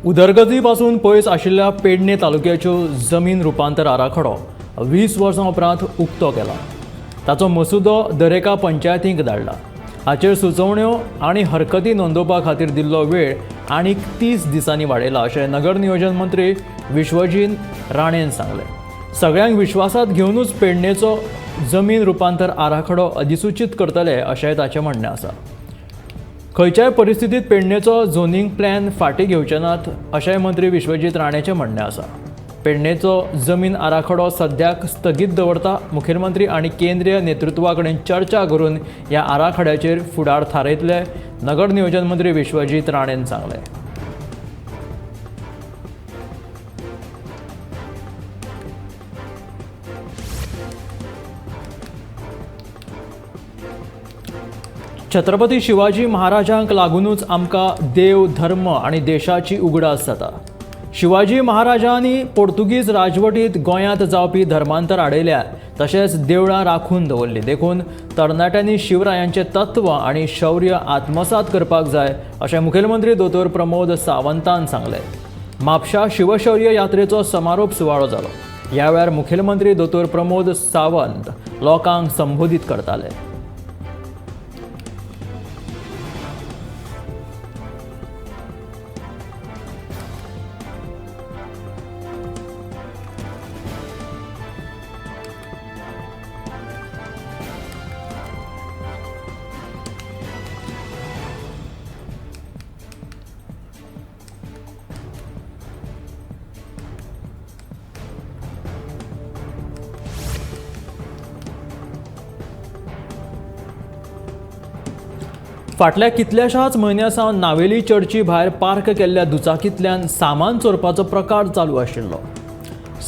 उदरगती पासून पयस आशिल्ल्या पेडणे तालुक्याच्यो जमीन रुपांतर आराखडो 20 वर्सां उपरांत उक्तो केला. ताचो मसुदो दरेका पंचायतींक धाडला. हाचेर सुचोवण्यो आनी हरकती नोंदोवपा खातीर दिल्लो वेळ आनीक 30 दिसांनी वाडयला अशें नगर नियोजन मंत्री विश्वजीत राणेन सांगलें. सगळ्यांक विश्वासात घेवनूच पेडणेचो जमीन रुपांतर आराखडो अधिसूचीत करतले अशेंय ताचें म्हणणें आसा. खंयच्याय परिस्थितीत पेडणेचो झोनींग प्लॅन फाटीं घेवचे नात अशेंय मंत्री विश्वजीत राणेचें म्हणणें आसा. पेडणेचो जमीन आराखडो सद्याक स्थगीत दवरता. मुखेलमंत्री आनी केंद्रीय नेतृत्वा कडेन चर्चा करून ह्या आराखड्याचेर फुडार थारयतले नगर नियोजन मंत्री विश्वजीत राणेन सांगलें. छत्रपती शिवाजी महाराजांक लागूनच आमकां देव, धर्म आनी देशाची उगडास जाता. शिवाजी महाराजांनी पोर्तुगीज राजवटीत गोंयांत जावपी धर्मांतर आडयल्या तशेंच देवळां राखून दवरली. देखून तरणाट्यांनी शिवरायांचें तत्व आनी शौर्य आत्मसात करपाक जाय अशें मुखेलमंत्री दोतोर प्रमोद सावंतान सांगलें. म्हापशा शिवशौर्य यात्रेचो समारोप सुवाळो जालो. ह्या वेळार मुखेलमंत्री दोतोर प्रमोद सावंत लोकांक संबोधीत करताले. फाटल्या कितल्याशाच म्हयन्यां सावन नावेली चर्ची भायर पार्क केल्ल्या दुचाकींतल्यान सामान चोरपाचो प्रकार चालू आशिल्लो.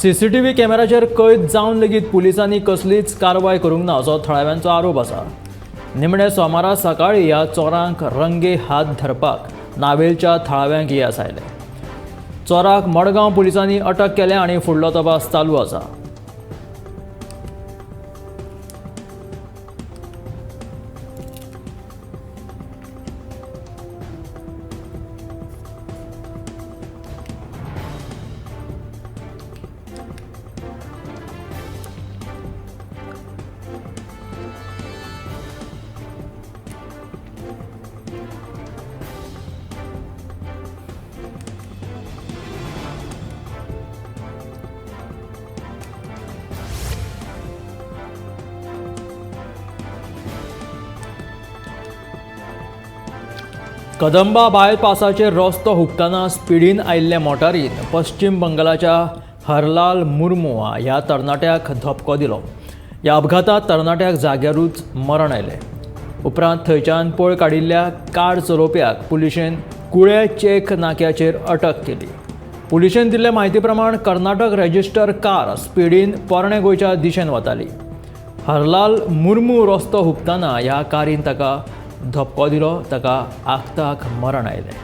सीसीटीव्ही कॅमेराचेर कैद जावन लेगीत पुलिसांनी कसलीच कारवाय करूंक ना असो थळाव्यांचो आरोप आसा. निमणे सोमारा सकाळीं ह्या चोरांक रंगे हात धरपाक नावेलच्या थळाव्यांक येस आयलें. चोराक मडगांव पुलिसांनी अटक केल्या आनी फुडलो तपास चालू आसा. कदंबा बायपासाचेर रस्तो हुपतना स्पिडीन आयिल्ल्या मोटारीन पश्चिम बंगालाच्या हरलाल मुर्मू ह्या तरणाट्याक धपको दिलो. ह्या अपघातांत तरणाट्याक जाग्यारूच मरण आयलें. उपरांत थंयच्यान पळ काडिल्ल्या कार चलोवप्याक पुलिशेन कुळे चेक नाक्याचेर अटक केली. पुलिशेन दिल्ले म्हायती प्रमाण कर्नाटक रजिस्टर कार स्पिडीन पोरणे गोंयच्या दिशेन वताली. हरलाल मुर्मू रस्तो हुपतना ह्या कारीन ताका धपको दिलो. ताका आक्ताक मरण आयलें.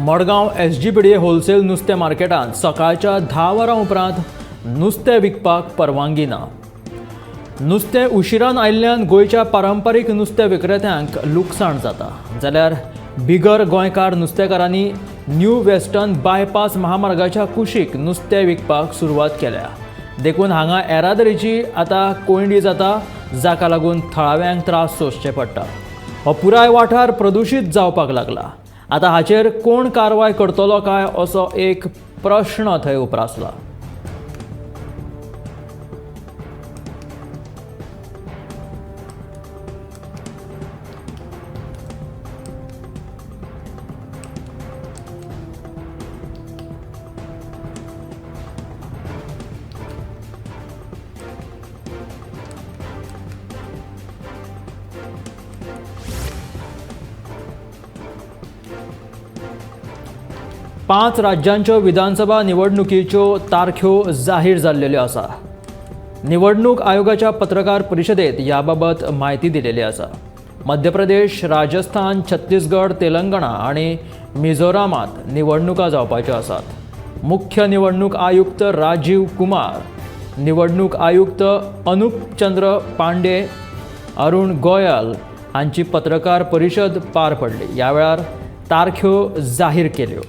मडगांव एसजीपीडीए होलसेल नुस्तें मार्केटांत सकाळच्या 10 वरां उपरांत नुस्तें विकपाक परवानगी ना. नुस्तें उशिरान आयिल्ल्यान गोंयच्या पारंपारीक नुस्तें विक्रेत्यांक लुकसाण जाता. जाल्यार बिगर गोंयकार नुस्तेकारांनी न्यू वेस्टर्न बायपास महामार्गाच्या कुशीक नुस्तें विकपाक सुरवात केल्या. देखून हांगा येरादारीची आतां कोंयडी जाता, जाका लागून थळाव्यांक त्रास सोंसचे पडटा. हो पुराय वाठार प्रदुशीत जावपाक लागला. आतां हाचेर कोण कारवाय करतलो काय असो एक प्रश्न थंय उप्रासला. पांच राज्यांच्यो विधानसभा निवडणुकीच्यो तारख्यो जाहीर जाल्ल्यो आसा. निवडणूक आयोगाच्या पत्रकार परिशदेत ह्या बाबत म्हायती दिलेली आसा. मध्य प्रदेश, राजस्थान, छत्तीसगड, तेलंगणा आनी मिझोरामात निवडणुका जावपाच्यो आसात. मुख्य निवडणूक आयुक्त राजीव कुमार, निवडणूक आयुक्त अनुप चंद्र पांडे, अरुण गोयल हांची पत्रकार परिशद पार पडली. ह्या वेळार तारख्यो जाहीर केल्यो.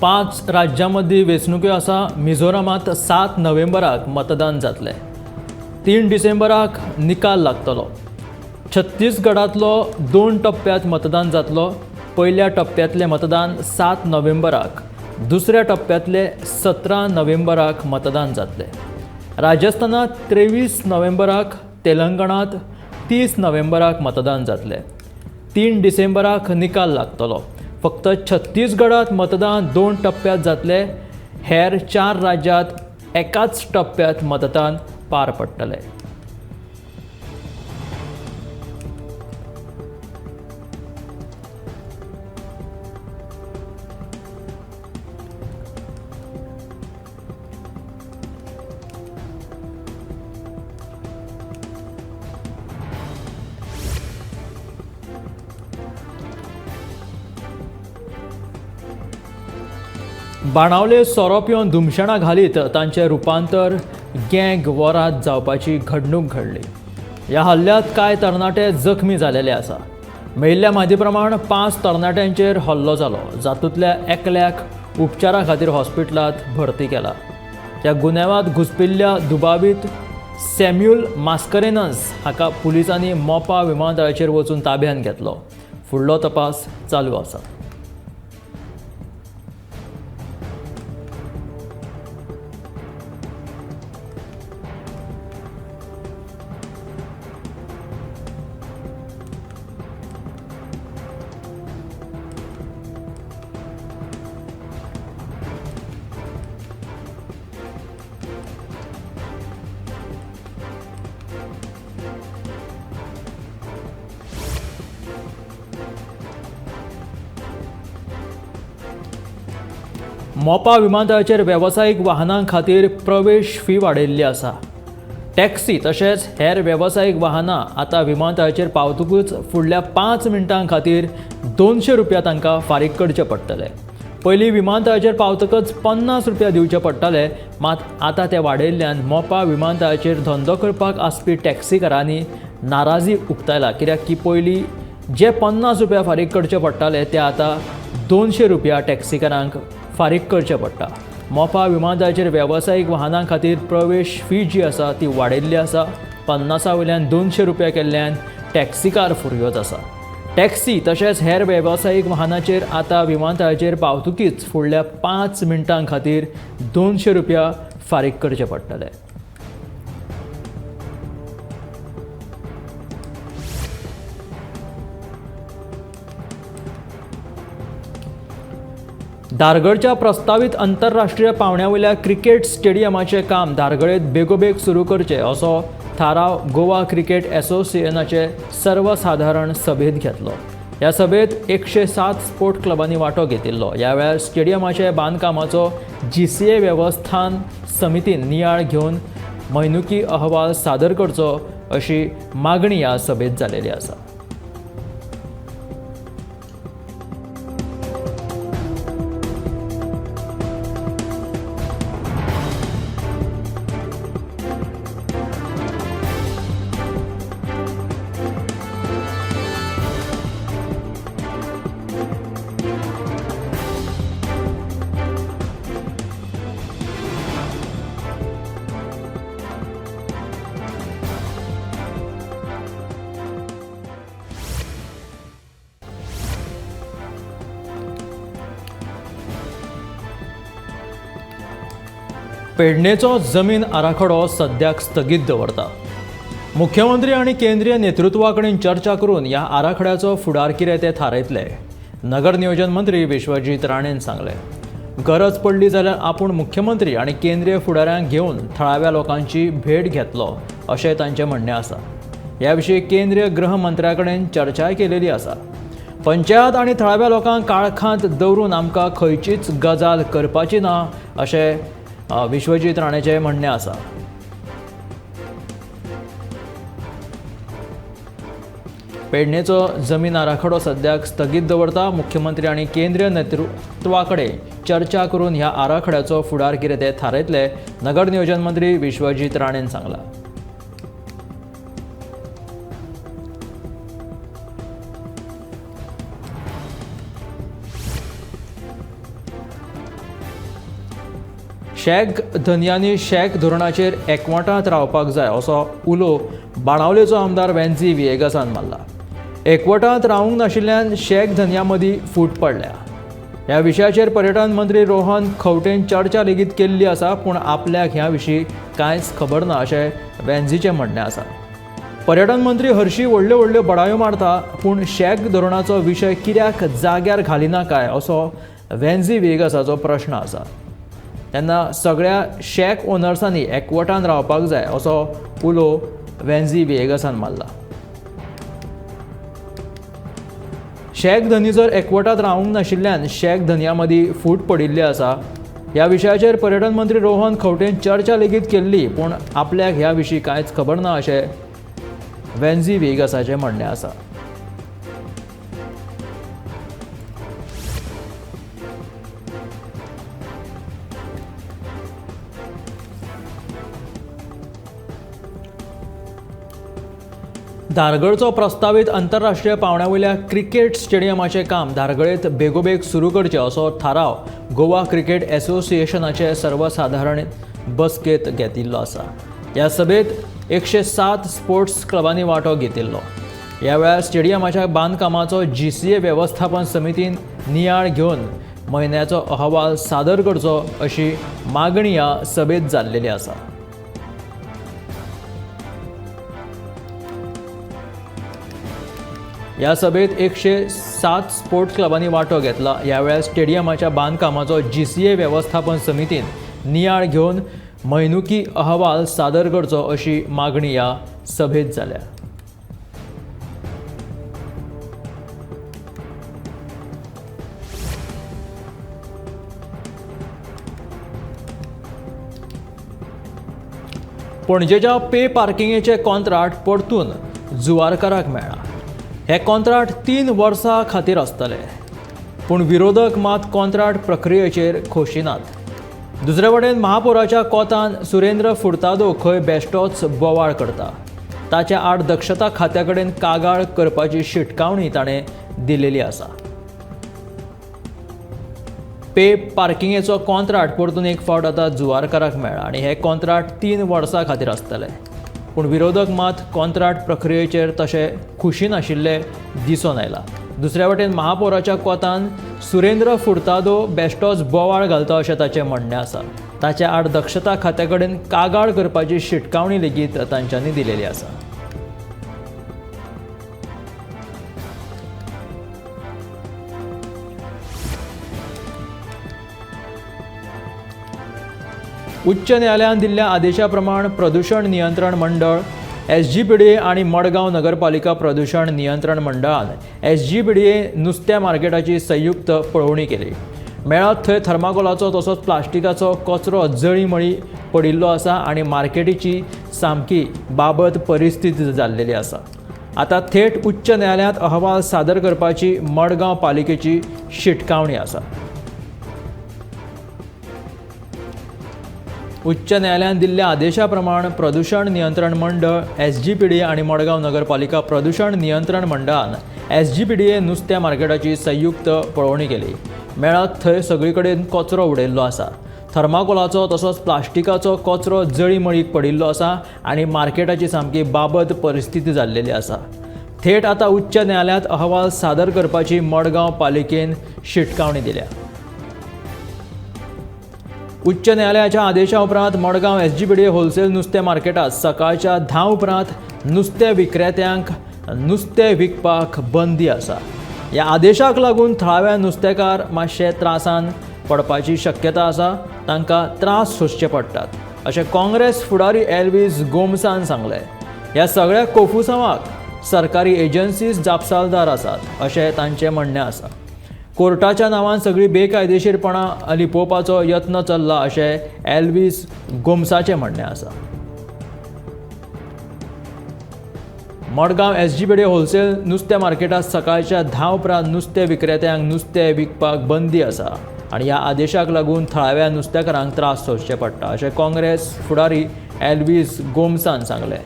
पांच राज्यांमदीं वेंचणुक्यो आसा. मिझोरामांत 7 नोव्हेंबराक मतदान जातलें. 3 डिसेंबराक निकाल लागतलो. छत्तीसगडांतलो 2 टप्प्यांत मतदान जातलो. पयल्या टप्प्यांतलें मतदान 7 नोव्हेंबराक, दुसऱ्या टप्प्यांतलें 17 नोव्हेंबराक मतदान जातलें. राजस्थानांत 23 नोव्हेंबराक, तेलंगणांत 30 नोव्हेंबराक मतदान जातलें. 3 डिसेंबराक निकाल लागतलो. फक्त छत्तीसगडांत मतदान 2 टप्प्यांत जातलें. हेर 4 राज्यांत एकाच टप्प्यांत मतदान पार पडटलें. बाणावले सोरो पिवन धुमशेणां घालीत तांचें रुपांतर गँग वॉरांत जावपाची घडणूक घडली. ह्या हल्ल्यांत कांय तरणाटे जखमी जालेले आसा. मेळिल्ल्या म्हायती प्रमाण 5 तरणाट्यांचेर हल्लो जालो, जातूंतल्या एकल्याक उपचारा खातीर हॉस्पिटलांत भरती केला. ह्या गुन्यांवांत घुसपिल्ल्या दुबावीत सॅम्युल मास्करेनस हाका पुलिसांनी मोपा विमानतळाचेर वचून ताब्यांत घेतलो. फुडलो तपास चालू आसा. मोपा विमानतळाचेर वेवसायीक वाहनां खातीर प्रवेश फी वाडयल्ली आसा. टॅक्सी तशेंच हेर वेवसायीक वाहनां आतां विमानतळाचेर पावतकूच फुडल्या 5 मिनटां खातीर 200 रुपया तांकां फारीक करचे पडटले. पयलीं विमानतळाचेर पावतकच 50 रुपया दिवचे पडटाले, मात आतां ते वाडयल्ल्यान मोपा विमानतळाचेर धंदो करपाक आसपी टॅक्सीकारांनी नाराजी उक्तायला. कित्याक की पयलीं जे 50 रुपया फारीक करचे पडटाले ते आतां 200 रुपया टॅक्सीकारांक फारीक करचें पडटा. मोपा विमानतळाचेर वेवसायीक वाहनां खातीर प्रवेश फी जी आसा ती वाडयल्ली आसा. 50 वयल्यान 200 रुपया केल्ल्यान टॅक्सीकार फुरयोत आसा. टॅक्सी तशेंच हेर वेवसायीक वाहनाचेर आतां विमानतळाचेर पावतकीच फुडल्या 5 मिनटां खातीर 200 रुपया फारीक करचे पडटले. धारगळच्या प्रस्तावीत आंतरराष्ट्रीय पावंड्या वयल्या क्रिकेट स्टेडियमाचें काम धारगळेंत बेगोबेग सुरू करचें असो थाराव गोवा क्रिकेट एसोसिएशनाचे सर्वसाधारण सभेंत घेतलो. ह्या सभेंत 107 स्पोर्ट क्लबांनी वांटो घेतिल्लो. ह्या वेळार स्टेडियमाच्या बांदकामाचो GCA वेवस्थान समितीन नियाळ घेवन म्हयनुकी अहवाल सादर करचो अशी मागणी ह्या सभेंत जालेली आसा. पेडणेचो जमीन आराखडो सद्याक स्थगीत दवरता. मुख्यमंत्री आनी केंद्रीय नेतृत्वा कडेन चर्चा करून ह्या आराखड्याचो फुडार कितें तें थारायतले. नगर नियोजन मंत्री विश्वजीत राणेन सांगलें, गरज पडली जाल्यार आपूण मुख्यमंत्री आनी केंद्रीय फुडाऱ्यांक घेवन थळाव्या लोकांची भेट घेतलो अशें तांचें म्हणणें आसा. ह्या विशीं केंद्रीय गृह मंत्र्या कडेन चर्चाय केलेली आसा. पंचायत आनी थळाव्या लोकांक काळखांत दवरून आमकां खंयचीच गजाल करपाची ना अशें विश्वजीत राणेचें म्हणणें आसा. पेडणेचो जमीन आराखडो सद्याक स्थगीत दवरता. मुख्यमंत्री आनी केंद्रीय नेतृत्वा कडेन चर्चा करून ह्या आराखड्याचो फुडार कितें तें थारायतले, नगर नियोजन मंत्री विश्वजीत राणेन सांगलां. शॅक धनयांनी शॅक धोरणाचेर एकवटांत रावपाक जाय असो उलो बाणावलेचो आमदार वेन्झी व्हिएगासान मारला. एकवटांत रावूंक नाशिल्ल्यान शॅक धनयां मदीं फूट पडल्या. ह्या विशयाचेर पर्यटन मंत्री रोहन खंवटेन चर्चा लेगीत केल्ली आसा, पूण आपल्याक ह्या विशीं कांयच खबर ना अशें वेन्झीचें म्हणणें आसा. पर्यटन मंत्री हरशीं व्हडल्यो व्हडल्यो बडायो मारता, पूण शॅक धोरणाचो विशय कित्याक जाग्यार घालिना काय असो वेन्झी व्हिएगासाचो प्रश्न आसा. तेन्ना सगळ्या शॅक ओनर्सांनी एकवटान रावपाक जाय असो उलो वेन्झी व्हिएगासान मारला. शॅक धनी जर एकवटात रावूंक नाशिल्ल्यान शॅक धनयां मदीं फूट पडिल्ली आसा. ह्या विशयाचेर पर्यटन मंत्री रोहन खंवटेन चर्चा लेगीत केल्ली, पूण आपल्याक ह्या विशीं कांयच खबर ना अशें वेन्झी व्हिएगासाचें म्हणणें आसा. धारगळचो प्रस्तावीत आंतरराष्ट्रीय पावंड्या वयल्या क्रिकेट स्टेडियमाचें काम धारगळेंत बेगोबेग सुरू करचें असो थाराव गोवा क्रिकेट एसोसिएशनाचे सर्वसाधारण बसकेंत घेतिल्लो आसा. ह्या सभेंत 107 स्पोर्ट्स क्लबांनी वांटो घेतिल्लो. ह्या वेळार स्टेडियमाच्या बांदकामाचो GCA वेवस्थापन समितीन नियाळ घेवन म्हयन्याचो अहवाल सादर करचो अशी मागणी ह्या सभेंत जाल्लेली आसा. ह्या सभेंत 107 स्पोर्ट्स क्लबांनी वांटो घेतला. ह्या वेळार स्टेडियमाच्या बांदकामाचो GCA वेवस्थापन समितीन नियाळ घेवन म्हयनुकी अहवाल सादर करचो अशी मागणी ह्या सभेंत जाल्या. पणजेच्या पे पार्किंगेचें कॉन्ट्राक्ट परतून जुवारकाराक मेळ्ळां. हे कॉन्ट्राक्ट 3 वर्सां खातीर आसतले, पूण विरोधक मात कॉन्ट्राक्ट प्रक्रियेचेर खोशी नात. दुसरे वटेन महापौराच्या कोतान सुरेंद्र फुर्तादो खंय बेश्टोच बोवाळ करता. ताच्या आड दक्षता खात्या कडेन कागाळ करपाची शिटकावणी ताणें दिलेली आसा. पे पार्किंगेचो कॉन्ट्राक्ट परतून एक फावट आतां जुवारकाराक मेळ्ळा आनी हे कॉन्ट्राक्ट 3 वर्सां खातीर आसतले, पूण विरोधक मात कॉन्ट्राक्ट प्रक्रियेचेर तशें खुशी नाशिल्ले दिसून आयला. दुसऱ्या वटेन महापौराच्या कोतान सुरेंद्र फुर्तादो बेश्टोच बोवाळ घालता अशें ताचें म्हणणें आसा. ताच्या आड दक्षता खात्या कडेन कागाळ करपाची शिटकावणी लेगीत तांच्यांनी दिलेली आसा. उच्च न्यायालयान दिल्ल्या आदेशा प्रमाण प्रदूषण नियंत्रण मंडळ SGPDA आनी मडगांव नगरपालिका प्रदूषण नियंत्रण मंडळान SGPDA नुस्त्या मार्केटाची संयुक्त पळोवणी केली. मेळत थंय थर्माकोलाचो तसोच प्लास्टिकाचो कचरो जळीमळी पडिल्लो आसा आनी मार्केटीची सामकी बाबत परिस्थिती जाल्लेली आसा. आतां थेट उच्च न्यायालयांत अहवाल सादर करपाची मडगांव पालिकेची शिटकावणी आसा. उच्च न्यायालयान दिल्ल्या आदेशा प्रमाण प्रदूषण नियंत्रण मंडळ SGPDA आनी मडगांव नगरपालिका प्रदूषण नियंत्रण मंडळान SGPDA नुस्त्या मार्केटाची संयुक्त पळोवणी केली. मेळत थंय सगळे कडेन कचरो उडयल्लो आसा. थर्माकोलाचो तसोच प्लास्टिकाचो कचरो जळीमळीक पडिल्लो आसा आनी मार्केटाची सामकी बाबत परिस्थिती जाल्लेली आसा. थेट आतां उच्च न्यायालयांत अहवाल सादर करपाची मडगांव पालिकेन शिटकावणी दिल्या. उच्च न्यायालयाच्या आदेशा उपरांत मडगांव एसजीपीडीए होलसेल नुस्तें मार्केटात सकाळच्या 10 उपरांत नुस्तें विक्रेत्यांक नुस्तें विकपाक बंदी आसा। ह्या आदेशाक लागून थळाव्या नुस्तेकार मातशे त्रासान पडपाची शक्यता आसा, तांकां त्रास सोंसचे पडटात अशें काँग्रेस फुडारी एल्वीस गोम्सान सांगलें। ह्या सगळ्या कोफुसांवाक सरकारी एजन्सीज जापसालदार आसात अशें तांचें म्हणणें आसा। कोर्टाच्या नांवान सगळीं बेकायदेशीरपणां लिपोवपाचो यत्न चल्ला अशें एल्वीस गोम्साचें म्हणणें आसा। मडगांव एसजीपीडीए होलसेल नुस्तें मार्केटात सकाळच्या 10 उपरांत नुस्तें विक्रेत्यांक नुस्तें विकपाक बंदी आसा आनी ह्या आदेशाक लागून थळाव्या नुस्तेकारांक त्रास सोंसचे पडटा अशें काँग्रेस फुडारी एल्वीस गोम्सान सांगलें।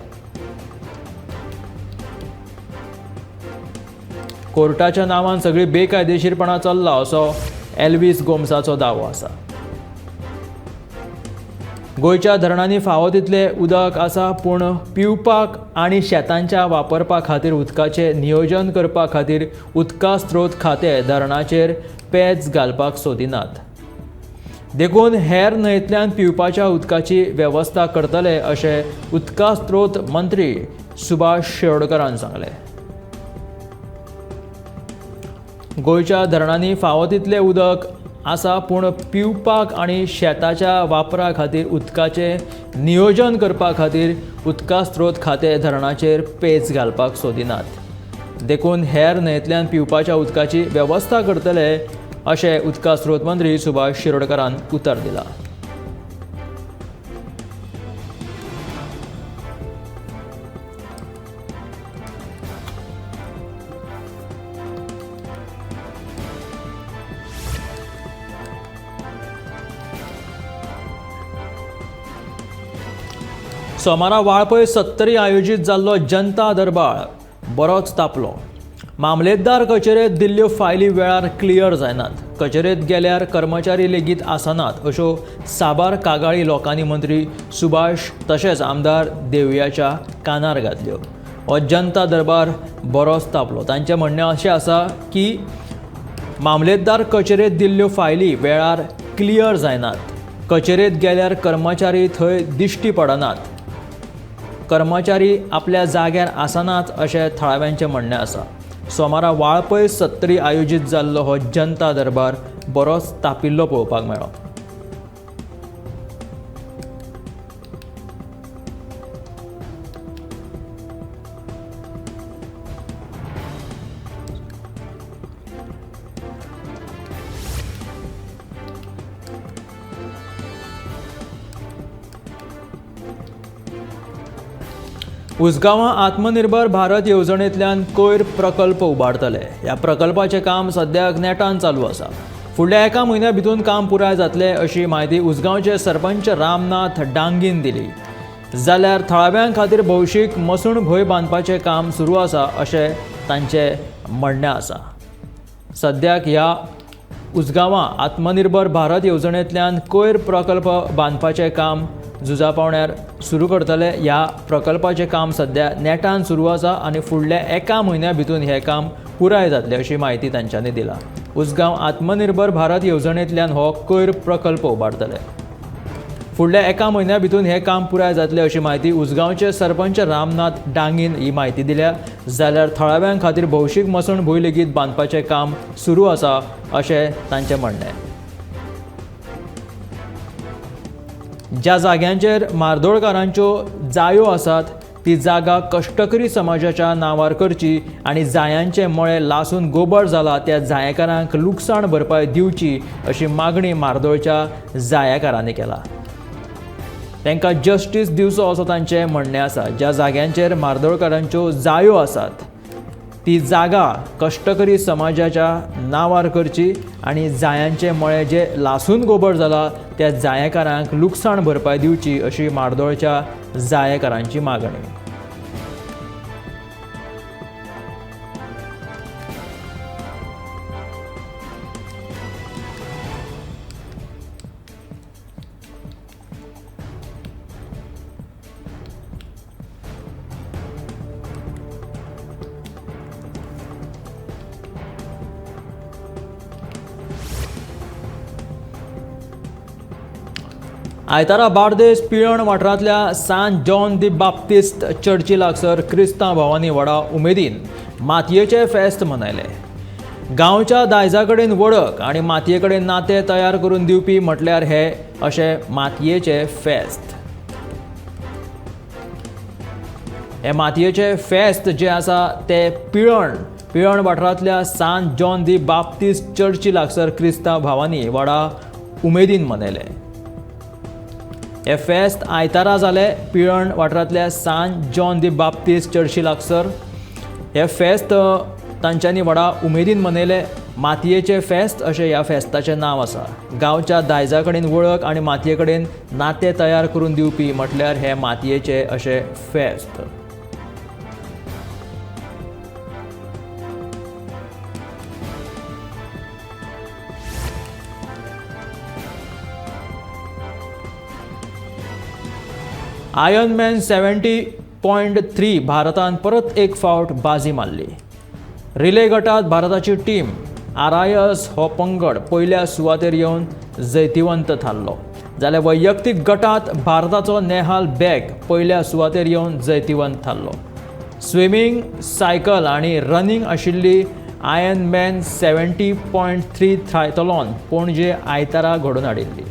कोर्टाच्या नांवान सगळीं बेकायदेशीरपणां चल्ला असो एल्वीस गोम्साचो दावो आसा। गोंयच्या धरणांनी फावो तितलें उदक आसा, पूण पिवपाक आनी शेतांच्या वापरपा खातीर उदकाचें नियोजन करपा खातीर उदका स्रोत खातें धरणाचेर पेज घालपाक सोदिनात, देखून हेर न्हंयतल्यान पिवपाच्या उदकाची वेवस्था करतले अशें उदका स्रोत मंत्री सुभाष शिरोडकरान सांगलें। गोंयच्या धरणांनी फावो तितलें उदक आसा, पूण पिवपाक आनी शेताच्या वापरा खातीर उदकाचें नियोजन करपा खातीर उदका स्रोत खातें धरणाचेर पेज घालपाक सोदिनात, देखून हेर न्हंयतल्यान पिवपाच्या उदकाची वेवस्था करतले अशें उदका स्रोत मंत्री सुभाष शिरोडकरान उतर दिलां। सोमारा वाळपय 70 आयोजीत जाल्लो जनता दरबार बरोच तापलो। मामलेदार कचेरेत दिल्ल्यो फायली वेळार क्लियर जायनात, कचेरेत गेल्यार कर्मचारी लेगीत आसनात अश्यो साबार कागाळी लोकांनी मंत्री सुभाष तशेंच आमदार देवयाच्या कानार घातल्यो। हो जनता दरबार बरोच तापलो। तांचें म्हणणें अशें आसा की मामलेदार कचेरेत दिल्ल्यो फायली वेळार क्लियर जायनात, कचेरेत गेल्यार कर्मचारी थंय दिश्टी पडनात, कर्मचारी आपल्या जाग्यार आसनात अशें थळाव्यांचें म्हणणें आसा। सोमारा वाळपय 70 आयोजीत जाल्लो हो जनता दरबार बरोच तापिल्लो पळोवपाक मेळ्ळो। उसगांवां आत्मनिर्भर भारत येवजणेंतल्यान कोयर प्रकल्प उबारतले। ह्या प्रकल्पाचें काम सद्याक नेटान चालू आसा। फुडल्या एका म्हयन्या भितून काम पुराय जातलें अशी म्हायती उसगांवचे सरपंच रामनाथ डांगीन दिली। जाल्यार थळाव्यां खातीर भौशीक मसूण भंय बांदपाचें काम सुरू आसा अशें तांचें म्हणणें आसा। सद्याक ह्या उसगांवां आत्मनिर्भर भारत येवजणेंतल्यान कोयर प्रकल्प बांदपाचें काम झुजा पावण्यार सुरू करतले। ह्या प्रकल्पाचें काम सद्या नेटान सुरू आसा आनी फुडल्या एका म्हयन्या भितून हें काम पुराय जातलें अशी म्हायती तांच्यांनी दिला। उसगांव आत्मनिर्भर भारत येवजणेंतल्यान हो कोयर प्रकल्प उबारतले। फुडल्या एका म्हयन्या भितून हें काम पुराय जातलें अशी म्हायती उसगांवचे सरपंच रामनाथ डांगीन ही म्हायती दिल्या। जाल्यार थळाव्यां खातीर भौशीक मसण भूंय लेगीत बांदपाचें काम सुरू आसा अशें तांचें म्हणणें। ज्या जाग्यांचेर मार्दोळकारांच्यो जायो आसात ती जागा कश्टकरी समाजाच्या नांवार करची आनी जायांचे मळे लासून गोबर जाला त्या जायकारांक लुकसाण भरपाय दिवची अशी मागणी मार्दोळच्या जायकारांनी केला। तांकां जस्टीस दिवचो असो तांचें म्हणणें आसा। ज्या जाग्यांचेर मार्दोळकारांच्यो जायो आसात ती जागा कश्टकरी समाजाच्या नांवार करची आनी जायांचे मळे जे लासून गोबर जाला त्या जायकारांक लुकसाण भरपाय दिवची अशी मार्दोळच्या जायकारांची मागणी। आयतारा बार्देस पिळर्ण वाठारांतल्या सान जॉन दी बाप्तिस्त चर्ची लागसर क्रिस्तांव भावांनी व्हडा उमेदीन मातयेचें फेस्त मनयलें. गांवच्या दायजा कडेन वळख आनी मातये कडेन नातें तयार करून दिवपी म्हटल्यार हे अशें मातयेचें फेस्त. हे मातयेचें फेस्त जें आसा तें पिळर्ण वाठारांतल्या सान जॉन दी बाप्तिस्त चर्ची लागसर क्रिस्तांव भावांनी व्हडा उमेदीन मनयलें. हे फेस्त आयतारा जालें पिळर्ण वाठारांतल्या सान जॉन दी बाप्तिस्त चर्ची लागसर. हे फेस्त तांच्यांनी व्हडा उमेदीन मनयलें. मातयेचें फेस्त अशें ह्या फेस्ताचें नांव आसा. गांवच्या दायजा कडेन वळख आनी मातये कडेन नातें तयार करून दिवपी म्हटल्यार हे मातयेचें अशें फेस्त. आयर्नमॅन 70.3 भारतान परत एक फावट बाजी मारली. रिले गटात भारताची टीम आरआयएस हो पंगड पयल्या सुवातेर येवन जैतिवंत थारलो, जाल्यार वैयक्तीक गटात भारताचो नेहाल बेग पयल्या सुवातेर येवन जैतिवंत थारलो. स्विमींग, सायकल आनी रनिंग आशिल्ली आयर्नमॅन 70.3 ट्रायथलॉन पणजे आयतारा घडोवन हाडिल्ली.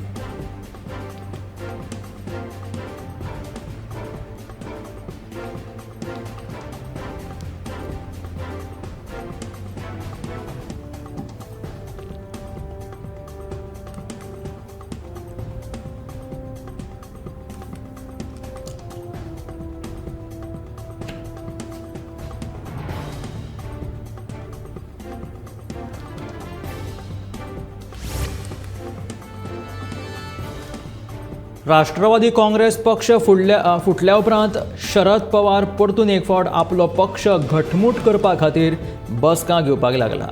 राष्ट्रवादी काँग्रेस पक्ष फुटल्या उपरांत शरद पवार परतून एक फावट आपलो पक्ष घटमूट करपा खातीर बसका घेवपाक लागला.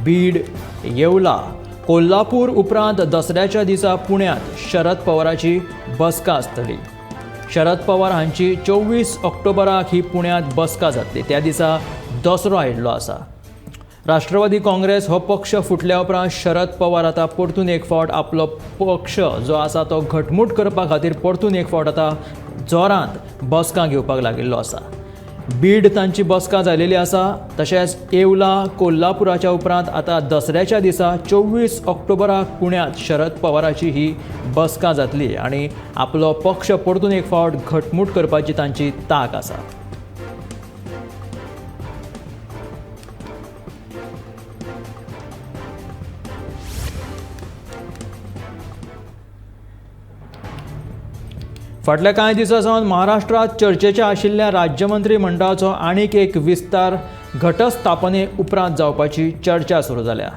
बीड, येवला, कोल्हापूर उपरांत दसऱ्याच्या दिसा पुण्यांत शरद पवाराची बसका आसतली. शरद पवार हांची 24 ऑक्टोबराक ही पुण्यांत बसका जातली. त्या दिसा दसरो आयिल्लो आसा. राष्ट्रवादी काँग्रेस हो पक्ष फुटल्या उपरांत शरद पवार आतां परतून एक फावट आपलो पक्ष जो आसा तो घटमूट करपा खातीर परतून एक फावट आतां जोरांत बसका घेवपाक लागिल्लो आसा. बीड तांची बसका जालेली आसा. तशेंच येवला, कोल्हापुराच्या उपरांत आतां दसऱ्याच्या दिसा 24 ऑक्टोबराक पुण्यांत शरद पवाराची ही बसका जातली आनी आपलो पक्ष परतून एक फावट घटमूट करपाची तांची तांक आसा. फाटल्या कांय दिसां सावन महाराष्ट्रांत चर्चेच्या आशिल्ल्या राज्यमंत्री मंडळाचो आनीक एक विस्तार घटस्थापने उपरांत जावपाची चर्चा सुरू जाल्या.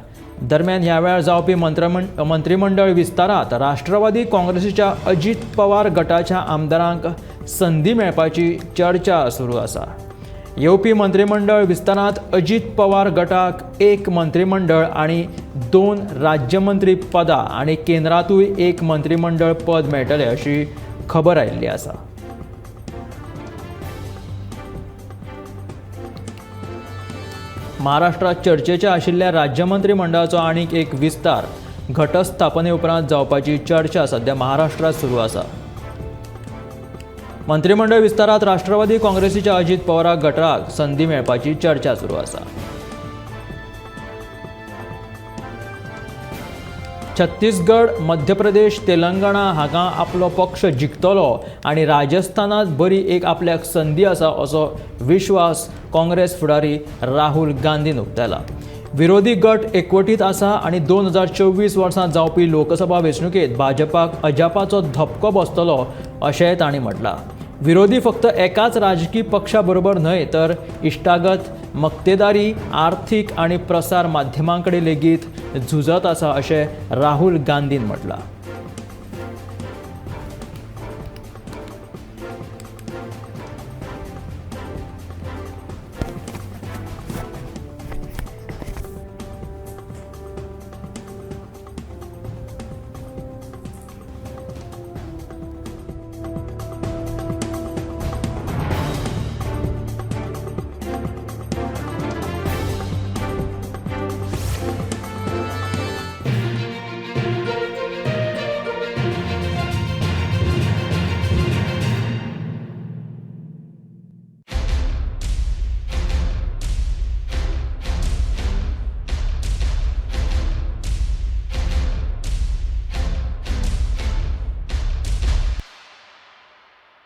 दरम्यान ह्या वेळार जावपी मंत्रिमंडळ विस्तारांत राष्ट्रवादी काँग्रेसीच्या अजित पवार गटाच्या आमदारांक संदी मेळपाची चर्चा सुरू आसा. येवपी मंत्रिमंडळ विस्तारांत अजित पवार गटाक एक मंत्रिमंडळ आनी 2 राज्यमंत्री पदां आनी केंद्रांतूय एक मंत्रिमंडळ पद मेळटलें अशी खबर आयिल्ली आसा. महाराष्ट्रांत चर्चेच्या आशिल्ल्या राज्यमंत्री मंडळाचो आनीक एक विस्तार घटस्थापने उपरांत जावपाची चर्चा सध्या महाराष्ट्रांत सुरू आसा. मंत्रिमंडळ विस्तारांत राष्ट्रवादी काँग्रेसीच्या अजित पवार गटाक संदी मेळपाची चर्चा सुरू आसा. छत्तीसगड, मध्य प्रदेश, तेलंगणा हांगा आपलो पक्ष जिखतलो आनी राजस्थानांत बरी एक आपल्याक संदी आसा असो विश्वास काँग्रेस फुडारी राहुल गांधीन उक्तायला. विरोधी गट एकवटीत आसा आनी 2024 वर्सां जावपी लोकसभा वेंचणुकेंत भाजपाक अजापाचो धपको बसतलो अशेंय तांणी म्हटलां. विरोधी फक्त एकाच राजकी पक्षा बरोबर न्हय तर इश्टागत, मक्तेदारी, आर्थीक आनी प्रसार माध्यमां कडेन लेगीत झुजत आसा अशें राहुल गांधीन म्हटलां.